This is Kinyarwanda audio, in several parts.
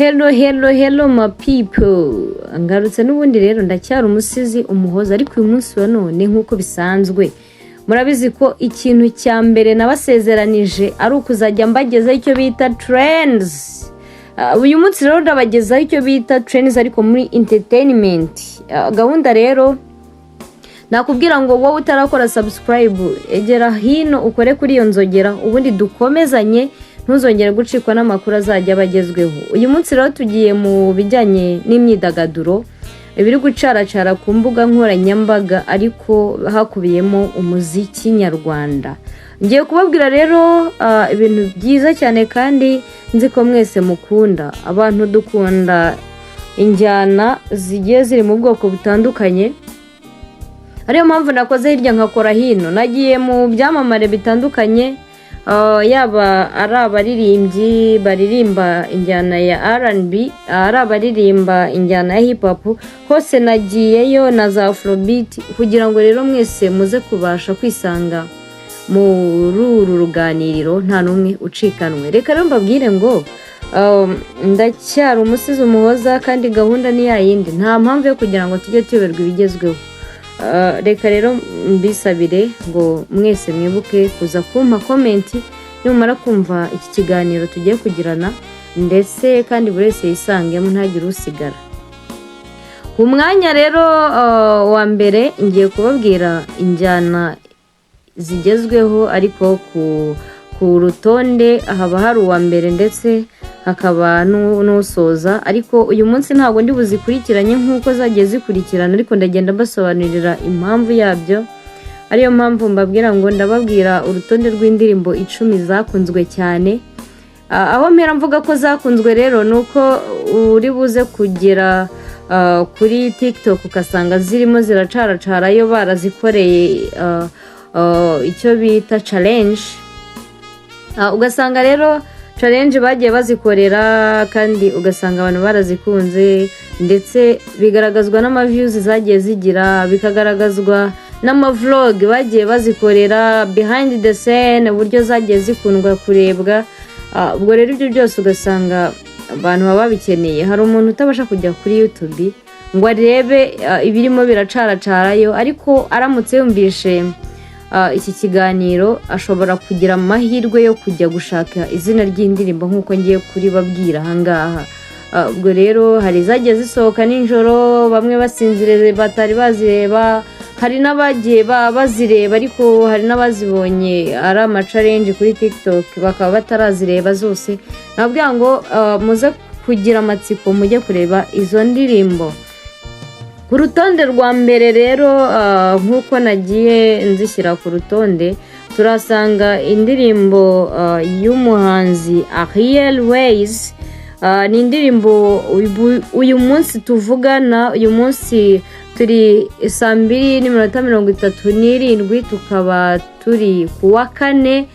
Hello, hello, hello my people! Ngarutse n'ubundi rero, ndacyari umusizi Umuhoza, ariko uyu munsi wa none, nk'uko bisanzwe, murabizi ko ikintu cya mbere nabasezeranije ari ukuzajya mbagezaho icyo bita trends. Uyu munsi rero ndabagezaho icyo bita trends, ariko muri entertainment. Gahunda rero nakubwira ngo wowe utarakora subscribe, egera hino ukore kuri iyo nzogera, ubundi dukomezanye, ntuzongere gucikwa n'amakuru azajya aba agezweho. Uyu munsi rero tugiye mu bijyanye n'imyidagaduro, ibiri gucaracara ku mbuga nkoranyambaga, ariko hakubiyemo umuziki nyarwanda. Ngiye kubabwira rero ibintu byiza cyane kandi nzi ko mwese mukunda. Abantu dukunda injyana zigiye ziri mu bwoko butandukanye, ariyo mpamvu nakoze hirya nkakora hino. Nagiye mu byamamare bitandukanye, yaba ari abaririmbyi baririmba injyana ya R&B, ari abaririmba injyana ya hip hop, hose nagiyeyo, na za afrobeat, kugira ngo rero mwese muze kubasha kwisanga muri uru ruganiriro, nta n'umwe ucikanwe. Reka rero mbabwire ngo ndacyari umusizi Umuhoza, kandi gahunda ni ya yindi, nta mpamvu yo kugira ngo tujye tuyoberwa ibigezweho. Reka rero mbisabire ngo mwese mwibuke kuza kumpa comment nimumara kumva iki kiganiro tugiye kugirana, ndetse kandi buri wese yisangemo, ntagire usigara. Ku mwanya rero wa mbere, ngiye kubabwira injyana zigezweho, ariko ku rutonde haba hari uwa mbere ndetse hakaba n'usoza, ariko uyu munsi ntabwo ndi buzikurikiranye nk'uko zagiye zikurikirana, ariko ndagenda mbasobanurira impamvu yabyo. Ariyo mpamvu mbabwira ngo ndababwira urutonde rw'indirimbo 10 zakunzwe cyane. Aho mpera mvuga ko zakunzwe rero ni uko uri buze kugera kuri TikTok ugasanga zirimo ziracaracarayo, barazikoreye icyo bita challenge. Ugasanga rero challenge bagiye bazikorera kandi ugasanga abantu barazikunze, ndetse bigaragazwa n'ama views zagiye zigira, bikagaragazwa n'ama vlog bagiye bazikorera behind the scene, uburyo zagiye zikundwa kurebwa. Ubwo rero ibyo byose ugasanga abantu baba babikeneye. Hari umuntu utabasha kujya kuri YouTube ngo arebe ibirimo biracaracarayo, ariko aramutse yumvishe iki kiganiro ashobora kugira amahirwe yo kujya gushaka izina ry'indirimbo nk'uko ngiye kuribabwira ahangaha. Ubwo rero hari izagiye zisohoka nijoro bamwe basinziriye batari bazireba, hari n'abagiye bazireba, ariko hari n'abazibonye ari ama challenge kuri TikTok bakaba batarazireba zose. Nababwira ngo muze kugira amatsiko mujye kureba izo ndirimbo. Ku rutonde rwa mbere rero, nk'uko nagiye nzishyira ku rutonde, turasanga indirimbo y'umuhanzi Ariel Wayz. Ni indirimbo uyu munsi tuvugana, uyu munsi turi saa 2:37, tukaba turi ku wa kane.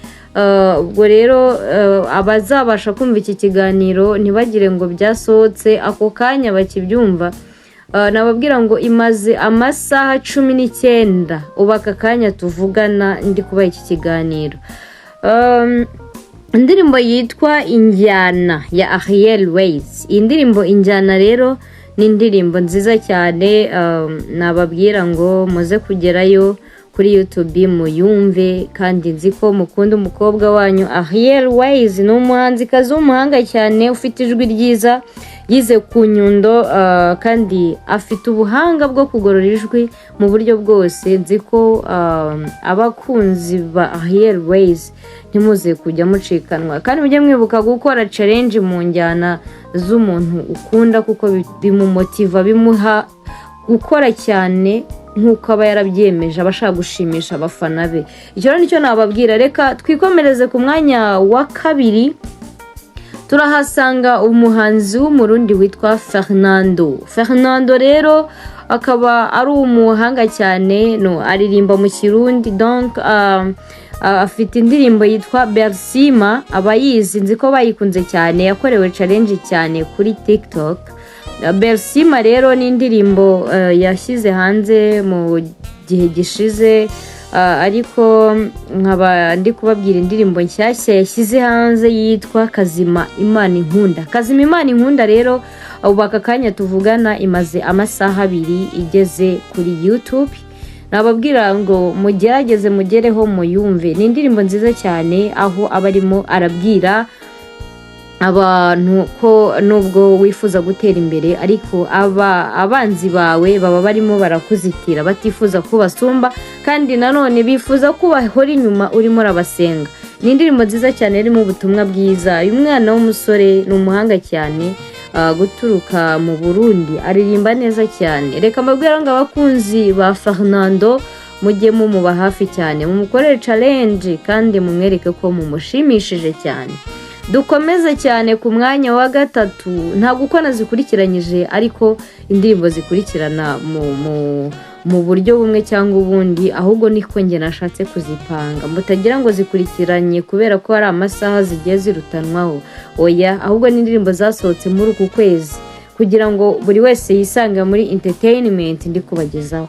Ubwo rero abazabasha kumva iki kiganiro ntibagire ngo byasohotse ako kanya bakibyumva. Nababwira ngo imaze amasaha 19 ubu aka kanya tuvugana ndi kubaha iki kiganiro. Indirimbo yitwa "Injyana" ya Ariel Wayz. Iyi ndirimbo "Injyana" rero ni indirimbo nziza cyane. Nababwira ngo muze kugerayo kuri YouTube muyumve, kandi nzi ko mukunda umukobwa wanyu Ariel Wayz. Ni umuhanzikazi w'umuhanga cyane, ufite ijwi ryiza, yize ku Nyundo, kandi afite ubuhanga bwo kugorora ijwi mu buryo bwose. Nzi ko abakunzi ba Ariel Wayz ntimuze kujya mucikanwa, kandi mujye mwibuka gukora challenge mu njyana z'umuntu ukunda, kuko bimumotiva, bimuha gukora cyane nk'uko aba yarabyemeje, aba ashaka gushimisha abafana be. Icyo rero nicyo nababwira. Reka twikomereze ku mwanya wa kabiri. Turahasanga umuhanzi w'Umurundi witwa Fernando. Fernando rero akaba ari umuhanga cyane, no aririmba mu Kirundi, donc afite indirimbo yitwa "Bersima". Abayizi nzi ko bayikunze cyane, yakorewe challenge cyane kuri TikTok. "Bersima" rero ni indirimbo yashyize hanze mu gihe gishize. Ariko nkaba ndi kubabwira indirimbo nshyashya yashyize hanze yitwa Kazima Imana Inkunda. Kazima Imana Inkunda rero, ubu aka kanya tuvugana imaze amasaha 2 igeze kuri YouTube. Nababwira ngo mugerageze mugereho muyumve. Ni indirimbo nziza cyane, aho aba arimo arabwira abantu ko nubwo wifuza gutera imbere, ariko aba abanzi bawe baba barimo barakuzitira, batifuza ko basumba, kandi nanone bifuza ko bahora inyuma urimo urabasenga. Ni indirimbo nziza cyane irimo ubutumwa bwiza. Uyu mwana w'umusore ni umuhanga cyane, guturuka mu Burundi, aririmba neza cyane. Reka mbabwire ngo abakunzi ba Fernando, mujye mumuba hafi cyane, mumukorere challenge kandi mumwereke ko mumushimishije cyane. Dukomeze cyane ku mwanya wa gatatu. Ntabwo uko nazikurikiranyije, ariko indirimbo zikurikirana mu buryo bumwe cyangwa ubundi, ahubwo niko njye nashatse kuzipanga, mutagira ngo zikurikiranye kubera ko hari amasaha zigiye zirutanwaho. Oya, ahubwo ni indirimbo zasohotse muri uku kwezi kugira ngo buri wese yisange muri entertainment ndi kubagezaho.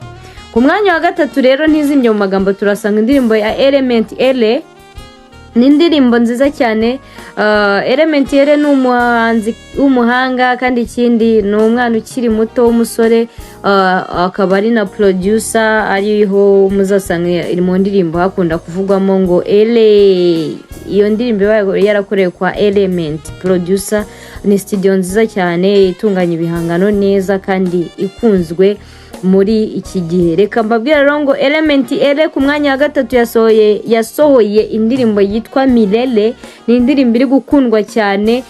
Ku mwanya wa gatatu rero, ntizimbye mu magambo, turasanga indirimbo ya Element Eleeeh. Ni indirimbo nziza cyane. Element Eleeeh ni umuhanzi w'umuhanga, kandi ikindi ni umwana ukiri muto w'umusore, akaba ari na producer. Ariho muzasanga iri mu ndirimbo hakunda kuvugwamo ngo Ele. Iyo ndirimbo iba yarakorewe kwa Element Producer. Ni studio nziza cyane itunganya ibihangano neza kandi ikunzwe muri iki gihe. Reka mbabwire rero ngo Element Eleeeh ku mwanya wa gatatu yasohoye indirimbo yitwa Milele. Ni indirimbo iri gukundwa cyane.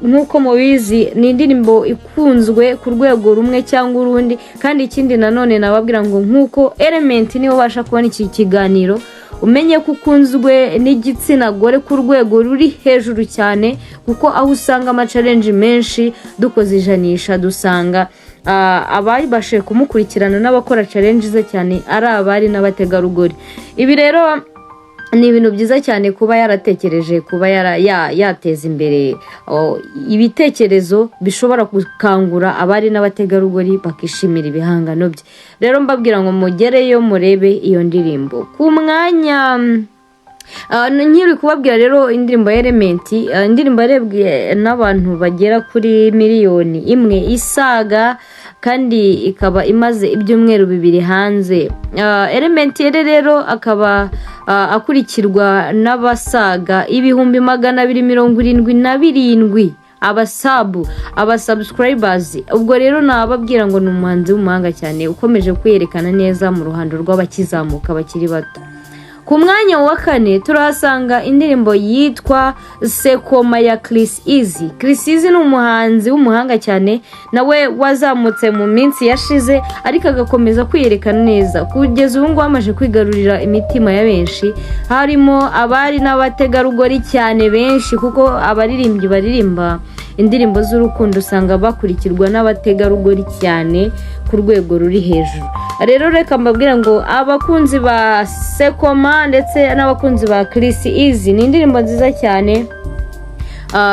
Nk'uko mubizi, ni indirimbo ikunzwe ku rwego rumwe cyangwa urundi. Kandi ikindi nanone nababwira ngo nk'uko Element niwe ubasha kubona iki kiganiro, umenye ko ukunzwe n'igitsina gore ku rwego ruri hejuru cyane, kuko aho usanga ama challenge menshi dukoze ijanisha, dusanga ababashije kumukurikirana n'abakora challenge ze cyane ari abari n'abategarugori. Ibi rero ni ibintu byiza cyane, kuba yaratekereje kuba yateza imbere ibitekerezo bishobora gukangura abari n'abategarugori bakishimira ibihangano bye. Rero mbabwira ngo mugereyo murebe iyo ndirimbo. Ku mwanya nkiri kubabwira rero indirimbo ya Element, indirimbo yarebwe n'abantu bagera kuri miliyoni 1 isaga, kandi ikaba imaze ibyumweru 2 hanze. Element Eleeeh rero akaba akurikirwa n'abasaga 277,000 aba sub, aba subscribers. Ubwo rero nababwira ngo ni umuhanzi w'umuhanga cyane ukomeje kwiyerekana neza mu ruhando rw'abakizamuka bakiri bato. Ku mwanya wa kane turahasanga indirimbo yitwa Sekoma ya Chris Eazy. Chris Eazy ni umuhanzi w'umuhanga cyane, nawe wazamutse mu minsi yashize, ariko agakomeza kwiyerekana neza. Kugeza ubu ngubu amaze kwigarurira imitima ya benshi, harimo abari n'abategarugori cyane benshi, kuko abaririmbyi baririmba indirimbo z'urukundo usanga bakurikirwa n'abategarugori cyane ku rwego ruri hejuru. Rero reka mbabwire ngo abakunzi ba Sekoma ndetse n'abakunzi ba Chris Eazy, ni indirimbo nziza cyane.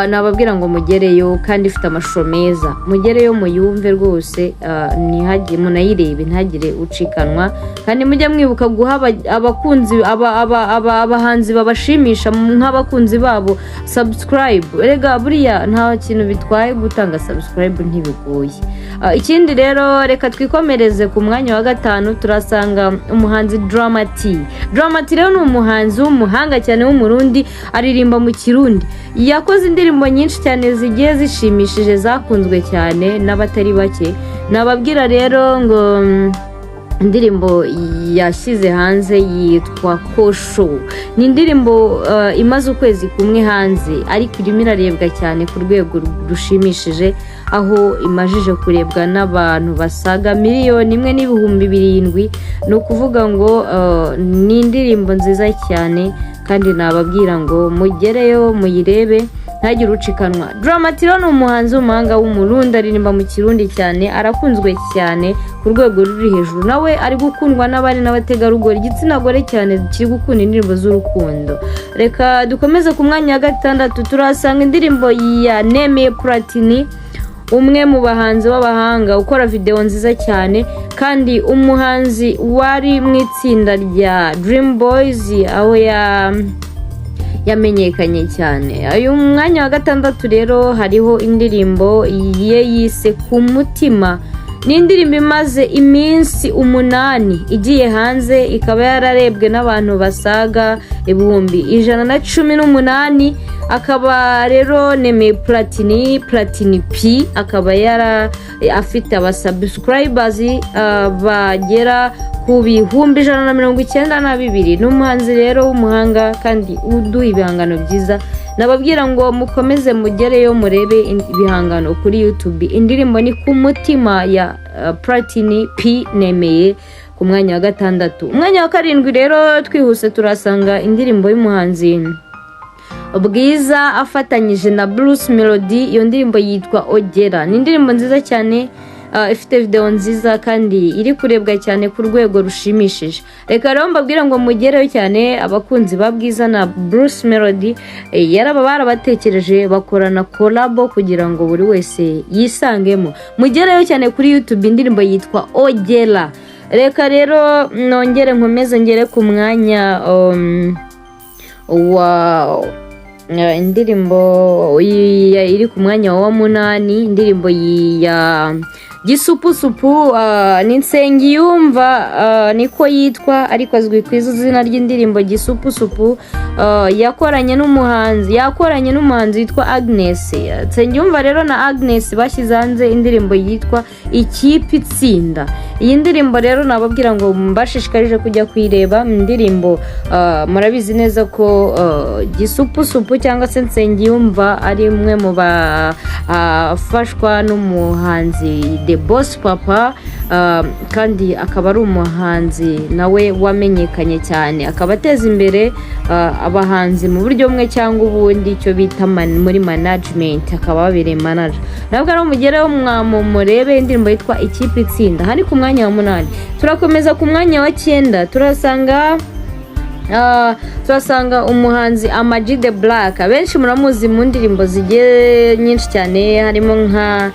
Nababwira ngo mugereyo, kandi ifite amashusho meza. Mugereyo muyumve rwose, ntihagire munayirebe, ntihagire ucikanwa. Kandi mujye mwibuka guha abakunzi abahanzi babashimisha nk'abakunzi babo subscribe. Erega buriya nta kintu bitwaye gutanga subscribe, ntibigoye. Ikindi rero, reka twikomereze ku mwanya wa gatanu. Turasanga umuhanzi Drama T. Drama T rero ni umuhanzi w'umuhanga cyane w'Umurundi, aririmba mu Kirundi. Yakoze indirimbo nyinshi cyane zigiye zishimishije, zakunzwe cyane n'abatari bake. Nababwira rero ngo indirimbo yashyize hanze yitwa Kosho. Ni indirimbo imaze ukwezi kumwe hanze, ariko irimo irarebwa cyane ku rwego rushimishije, aho imajije kurebwa n'abantu basaga miliyoni 1,700. Ni ukuvuga ngo ni indirimbo nziza cyane, kandi nababwira ngo mugereyo muyirebe, ntagire ucikanwa. Drama T rero ni umuhanzi w'umuhanga w'Umurundi, aririmba mu Kirundi cyane, arakunzwe cyane ku rwego ruri hejuru. Nawe ari gukundwa n'abari n'abategarugori, igitsina gore cyane kiri gukunda indirimbo z'urukundo. Reka dukomeze ku mwanya wa gatandatu. Turahasanga indirimbo ya Nemeye Platini. Umwe mu bahanzi b'abahanga ukora videwo nziza cyane, kandi umuhanzi wari mu itsinda rya Dream Boys, aho yamenyekanye cyane. Uyu mwanya wa gatandatu rero hariho indirimbo ye yise "Ku Mutima". Ni indirimbo imaze iminsi 8 igiye hanze, ikaba yararebwe n'abantu basaga 118,000. Akaba rero Nemeye Platini, Platini P, akaba yara afite abasubscribers bagera ku 192,000. Ni umuhanzi rero w'umuhanga kandi uduha ibihangano byiza. Nababwira ngo mukomeze mugereyo murebe ibihangano kuri YouTube. Indirimbo ni "Ku Mutima" ya Platini P Nemeye ku mwanya wa gatandatu. Umwanya wa karindwi rero, twihuse, turasanga indirimbo y'umuhanzi Bwiza afatanyije na Bruce Melody. Iyo ndirimbo yitwa "Ogera". Ni indirimbo nziza cyane, ifite videwo nziza kandi iri kurebwa cyane ku rwego rushimishije. Reka rero mbabwire ngo mugereyo cyane, abakunzi ba Bwiza na Bruce Melody. Yaraba barabatekereje bakorana collabo kugira ngo buri wese yisangemo. Mugereyo cyane kuri YouTube, indirimbo yitwa "Ogera". Reka rero nongere nkomeze ngere ku mwanya wa indirimbo iri ku mwanya wa munani, indirimbo ya Gisupusupu. Ni Nsengiyumva, niko yitwa, ariko azwi ku izina ry'indirimbo Gisupusupu. Yakoranye n'umuhanzi witwa Agnes. Nsengiyumva rero na Agnes bashyize hanze indirimbo yitwa "Ikipe Itsinda". Iyi ndirimbo rero nababwira ngo mbashishikarije kujya kuyireba. Indirimbo, murabizi neza ko Gisupusupu cyangwa se Nsengiyumva ari umwe mu bafashwa n'umuhanzi The Boss Papa, kandi akaba ari umuhanzi nawe wamenyekanye cyane, akaba ateza imbere abahanzi mu buryo bumwe cyangwa ubundi, icyo bita muri management, akaba babereye manager. Nabwo rero mugereho murebe indirimbo yitwa "Ikipe Itsinda". Hari ku mwanya wa munani. Turakomeza ku mwanya wa cyenda, turasanga umuhanzi Ama G The Black. Abenshi muramuzi mu ndirimbo zigiye nyinshi cyane, harimo nka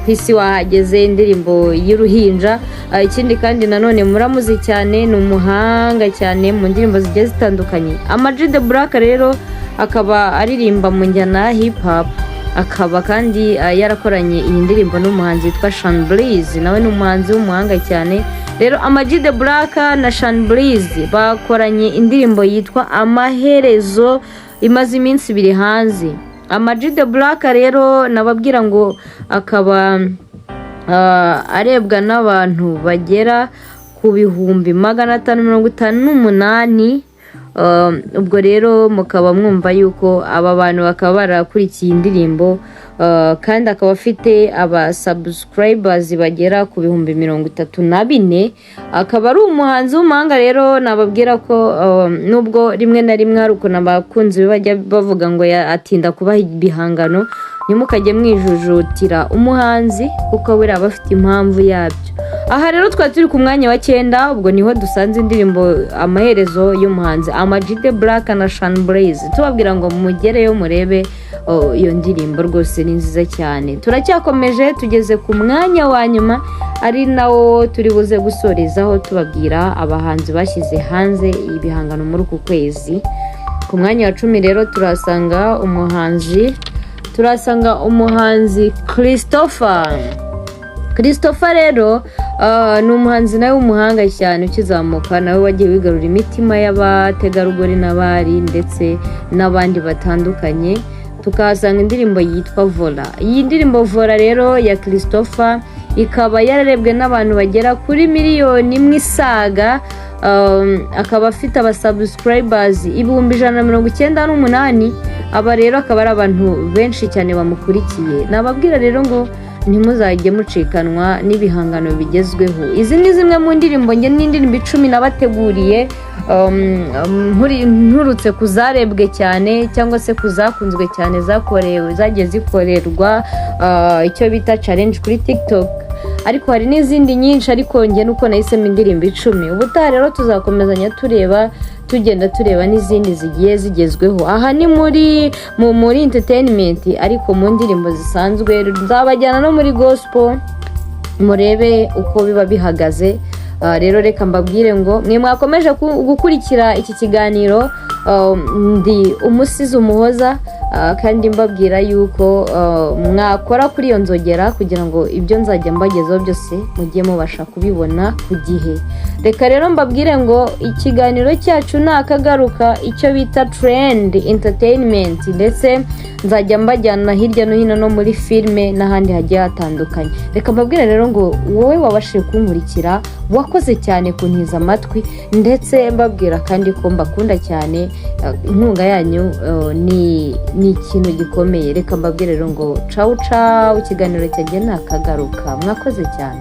"Ku Isi Wahageze", indirimbo y'uruhinja. Ikindi kandi nanone muramuzi cyane, ni umuhanga cyane mu ndirimbo zigiye zitandukanye. Ama G The Black rero akaba aririmba mu njyana ya hip hop, akaba kandi yarakoranye iyi ndirimbo n'umuhanzi witwa Sean Breeze, nawe ni umuhanzi w'umuhanga cyane. Rero Ama G The Black na Sean Breeze bakoranye indirimbo yitwa "Amaherezo", imaze iminsi 2 hanze. Ama G The Black rero nababwira ngo akaba arebwa n'abantu bagera ku 558,000. Ubwo rero mukaba mwumva yuko aba bantu bakaba barakurikiye indirimbo, kandi akaba afite aba subscribers bagera ku 34,000, akaba ari umuhanzi w'umuhanga. Rero nababwira ko nubwo rimwe na rimwe hari ukuntu abakunzi be bajya bavuga ngo atinda kubaha ibihangano, ntimukajye mwijujutira umuhanzi kuko buriya aba afite impamvu yabyo. Aha rero twari turi ku mwanya wa cyenda, ubwo niho dusanze indirimbo "Amaherezo" y'umuhanzi Ama G The Black na Sean Blaze, tubabwira ngo mugereyo murebe, oh, iyo ndirimbo rwose ni nziza cyane. Turacyakomeje, tugeze ku mwanya wa nyuma, ari nawo turi buze gusorezaho tubabwira abahanzi bashyize hanze ibihangano muri uku kwezi. Ku mwanya wa 10 rero turasanga umuhanzi Christopher. Christopher rero ni umuhanzi nawe w'umuhanga cyane ukizamuka, nawe wagiye wigarura imitima y'abategarugori n'abari ndetse n'abandi batandukanye. Tukahasanga indirimbo yitwa "Vola". Iyi ndirimbo "Vola" rero ya Christopher ikaba yararebwe n'abantu bagera kuri 1 miliyoni isaga, akaba afite abasubscribers 198,000. Aba rero akaba ari abantu benshi cyane bamukurikiye. Nababwira rero ngo ntimuzajye mucikanwa n'ibihangano bigezweho. Izi ni zimwe mu ndirimbo, nge n'indirimbo 10 nabateguriye nturutse ku zarebwe cyane cyangwa se ku zakunzwe cyane, zakorewe, zagiye zikorerwa icyo bita challenge kuri TikTok. Ariko hari n'izindi nyinshi, ariko njye nuko nahisemo indirimbo 10. Ubutaha rero tuzakomezanya tureba, tugenda tureba n'izindi zigiye zigezweho. Aha ni muri entertainment, ariko mu ndirimbo zisanzwe nzabajyana no muri gospel, murebe uko biba bihagaze. Rero reka mbabwire ngo mwe mwakomeje gukurikira iki kiganiro, ndi Umusizi Umuhoza, kandi mbabwira yuko mwakora kuri iyo nzogera kugira ngo ibyo nzajya mbagezaho byose mujye mubasha kubibona ku gihe. Reka rero mbabwire ngo ikiganiro cyacu ni akagaruka, icyo bita trend entertainment, ndetse nzajya mbajyana hirya no hino no muri filime n'ahandi hagiye hatandukanye. Reka mbabwire rero ngo wowe wabashije kunkurikira, wakoze cyane kuntiza amatwi, ndetse mbabwira kandi ko mbakunda cyane. Inkunga yanyu ni ikintu gikomeye. Reka mbabwire rero ngo cawu cawu, ikiganiro cyanjye ni akagaruka. Mwakoze cyane.